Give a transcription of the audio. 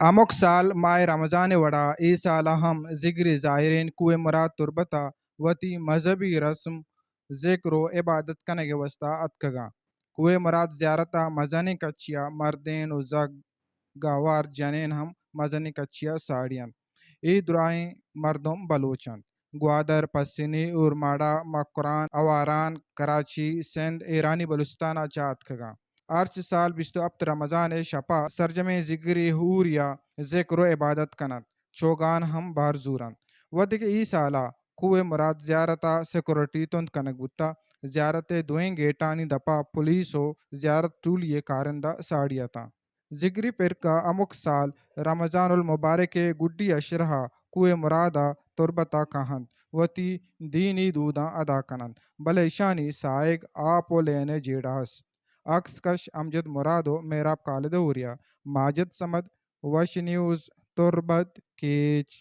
ہمک سال ماہ رمضان ءِ وڑا اے سال ءَ ہم ذگری زائرین کوہ مراد تربت ءَ وتی مذہبی رسم، ذکر و عبادت کنگ ءِ واستا اتکگاں۔ کوہ مراد زیارت ءَ مزنیں کچی ءَ مردین و زگ، گوار، جنین ہم مزنیں کچی ءَ ساڑی انت۔ اے دراہیں مردم بلوچ انت۔ گوادر، پسنی، اورماڑہ، مکران، آواران، کراچی، سندھ، ایرانی بلوچستان ءَ چہ اتکگاں۔ ہرچ سال بیست و ہپت رمضان ءِ شپ ءَ سرجمیں ذگری ہوری ءَ ذکر و عبادت کن انت۔ چوگان ہم بہر زور انت۔ وھدے کہ اے سال ءَ کوہ مراد زیارت ءَ سیکورٹی تند کنگ بوتہ، زیارت ءِ دوئیں گیٹانی دپ ءَ پولیس و زیارت ٹولی ءِ کارندہ ساڑی اتاں۔ ذگری فرقہ ہمک سال رمضان المبارک ءِ گڈی عشرہ ءَ کوہ مراد ءَ تربت ءَ کاہنت، وتی دینی دوداں ادا کن انت، بلے ایشانی ساہگ آپ و لین ءِ جیڑہ است۔ عکس کش امجد مراد و مہراب خالد ہوریہ، ماجد صمد، وش نیوز، تربت، کیچ۔